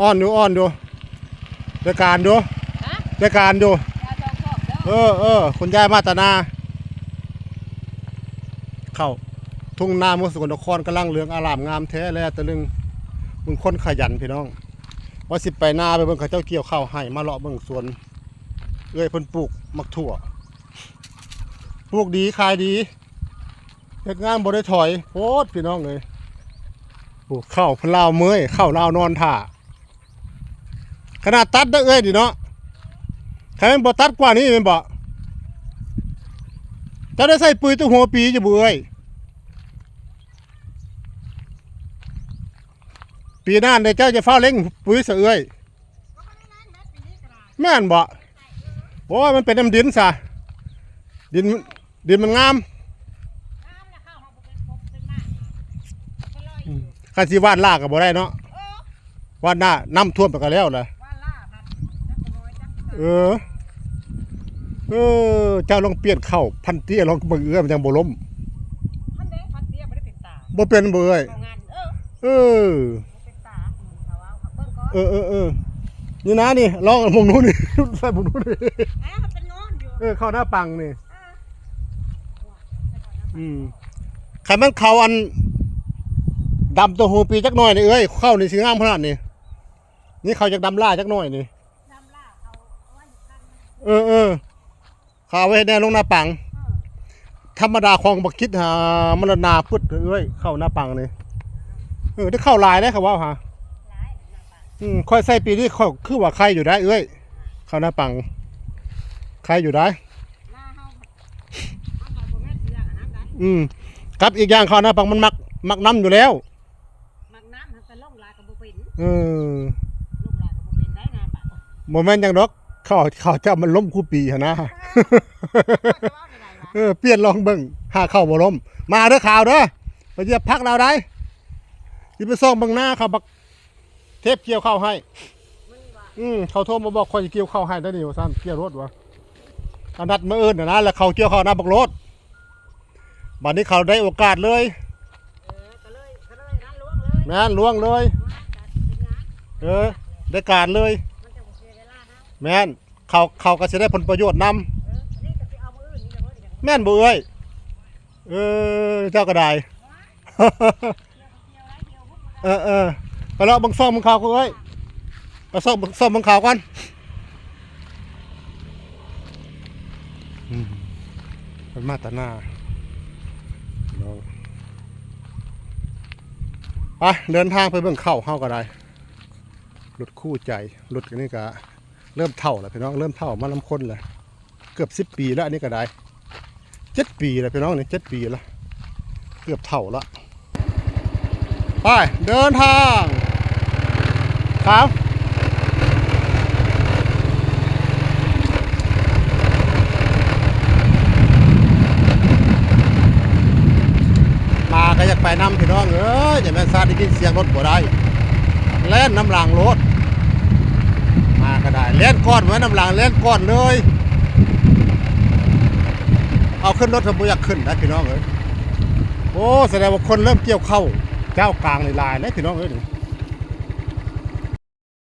ອ່ອນຢູ່ ອ່ອນຢູ່ ໄດ້ການຢູ່ ຮະ? ໄດ້ການຢູ່ ເອີ ເອີ ຄຸນຍາຍມາແຕ່ນາ ເຂົ້າທົ່ງນາເມືອງສະກົນນະຄອນ ກຳລັງເຫຼືອງອາລາມງາມແທ້ແລະຕະລຶງ. ເບິ່ງຄົນຂະຫຍັນພີ່ນ້ອງ ວ່າຊິໄປນາໄປເບິ່ງເຂົາເຈົ້າກ່ຽວເຂົ້າໃຫ້ ມາເລາະເບິ່ງສວນເອື້ອຍເພິ່ນປູກໝາກຖົ່ວ ປູກດີຂາຍດີ ເຮັດງານບໍ່ໄດ້ຖອຍໂພດພີ່ນ້ອງເອີຍ. ໂອ້ ເຂົ້າລາວເມີຍ ເຂົ້າລາວນອນຖ້າ ຂະໜາດຕັດເດີເອື້ອຍນີ້ເນາະ ຄັນແມ່ນບໍ່ຕັດກວ່ານີ້ແມ່ນບໍ່? ເຈົ້າໄດ້ໃສ່ປຸຍແຕ່ຫົວປີຢູ່ບໍ່ເອື້ອຍ? ປີໜ້ານີ້ເຈົ້າຈະຟ້າວເລັ່ງປຸຍຊະເອື້ອຍ ແມ່ນບໍ່? ໂອ້ຍ ມັນເປັນນຳດິນຊະ ດິນ ດິນມັນງາມ ອືມ ຄັນຊິຫວ່ານຫຼ້າກໍບໍ່ໄດ້ເນາະ ຫວ່ານໜ້ານ້ຳຖ້ວມໄປກໍແລ້ວລະ ເອີ ເອີ ເຈົ້າລອງປ່ຽນເຂົ້າພັນເຕ້ຍລອງເບິ່ງເອື້ອຍ ມັນຍັງບໍ່ລົ້ມ ບໍ່ເປັນບໍ່ເອື້ອຍ ເອີ ເອີ ເອີ ເອີ ເອີ ນີ້ນະ ນີ້ລອງເບິ່ງດູນີ້ ໃສ່ເບິ່ງດູນີ້ ເອີ ເຂົ້າໜ້າປັງນີ້ ອືມ ຄັນມັນເຂົ້າອັນ ດຳຕົວຫົວປີຈັກໜ້ອຍນີ້ເອື້ອຍ ເຂົ້ານີ້ຊິງາມຂະໜາດນີ້ ນີ້ເຂົ້າຢາກດຳຫຼ້າຈັກໜ້ອຍນີ້ ເອີ ເອີ ເຂົາເອົາໄວ້ເຮັດແນວລົງໜ້າປັງ ເອີ ທຳມະດາຂອງບັກຈິດຫາ ມັນລະໜາປຶດເອື້ອຍ ເຂົ້າໜ້າປັງນີ້ ເອີ ໄດ້ເຂົ້າຫຼາຍເດ້ ເຂົາເວົ້າຫາ ອືມ ຂ້ອຍໃສ່ປີນີ້ຂ້ອຍຄືວ່າໄຄຢູ່ໄດ໋ເອື້ອຍ ເຂົ້າໜ້າປັງ ໄຄຢູ່ໄດ໋ ອືມ ກັບອີກຢ່າງເຂົ້າໜ້າປັງມັນມັກ ມັກນ້ຳຢູ່ແລ້ວ ມັກນ້ຳ ມັນກໍລົງຫຼາຍກໍບໍ່ເປັນ ເອີ ລົງຫຼາຍກໍບໍ່ເປັນໄດ໋ນາປະ ບໍ່ແມ່ນຫຍັງດອກ ເຂົ້າ ເຂົ້າເຈົ້າມັນລົ້ມຄູ່ປີຫັ້ນນາ ເອີ ເອີ ເຈົ້າເວົ້າແນວໃດວະ ເອີ ປ່ຽນລອງເບິ່ງ ຫາເຂົ້າບໍ່ລົ້ມ ມາເດີຂາວເດີ ໄປຢຽບຜັກລາວໄດ໋ ຊິໄປສ່ອງເບິ່ງນາເຂົາ ບັກເທບກ່ຽວເຂົ້າໃຫ້ ອືມ ເຂົາໂທມາບອກຂ້ອຍຊິກ່ຽວເຂົ້າໃຫ້ໄດ໋ນີ້ວ່າຊັ້ນ ກ່ຽວໂລດວ່າ ອານັດມື້ອື່ນນະ ແລ້ວເຂົາກ່ຽວເຂົ້ານາບັກໂລດ ບາດນີ້ເຂົາໄດ້ໂອກາດເລີຍ ເອີ ກໍເລີຍ ກໍເລີຍນັ້ນລ່ວງເລີຍ ແມ່ນ ລ່ວງເລີຍ ເອີ ໄດ້ການເລີຍ ມັນຈະບໍ່ເສຍເວລານຳ ແມ່ນ ເຂົາ ເຂົາກໍຊິໄດ້ຜົນປະໂຫຍດນຳ ເອີ ອັນນີ້ກໍຊິເອົາມື້ອື່ນນີ້ແຫຼະເວີ້ຍ ແມ່ນບໍ່ເອື້ອຍ? ເອີ ເຈົ້າກໍໄດ້ ເອີ ເອີ ໄປເລາະເບິ່ງຊ່ອງເບິ່ງຂ່າວກ່ອນເອື້ອຍ ໄປຊ່ອງເບິ່ງ ຊ່ອງເບິ່ງຂ່າວກ່ອນ ອືມ ເພິ່ນມາແຕ່ໜ້າເນາະ ໄປເດີນທາງໄປເບິ່ງເຂົ້າເຮົາກໍໄດ້ ລົດຄູ່ໃຈ ລົດອັນນີ້ກໍເລີ່ມເຖົ້າແລ້ວພີ່ນ້ອງ ເລີ່ມເຖົ້າມານຳຄົນແລ້ວ ເກືອບສິບປີແລ້ວ ອັນນີ້ກໍໄດ້ ເຈັດປີແລ້ວພີ່ນ້ອງ ນີ້ເຈັດປີແລ້ວ ເກືອບເຖົ້າແລ້ວ ໄປເດີນທາງ ຄັບ ມາກໍຢາກໄປນຳພີ່ນ້ອງເອີຍ ຢ່າແມ່ນຊາດໄດ້ຍິນສຽງລົດບໍ່ໄດ້ ແລ່ນນຳຫຼັງໂລດ ມາກໍໄດ້ ແລ່ນກ່ອນ ບໍ່ແມ່ນນຳຫຼັງ ແລ່ນກ່ອນເລີຍ ເອົາຂຶ້ນລົດກໍບໍ່ຢາກຂຶ້ນໄດ໋ພີ່ນ້ອງເອີຍ ໂອ້ ສະແດງວ່າຄົນເລີ່ມກ່ຽວເຂົ້າເຈົ້າກາງນີ້ຫຼາຍເດ້ພີ່ນ້ອງເອີຍ ນີ້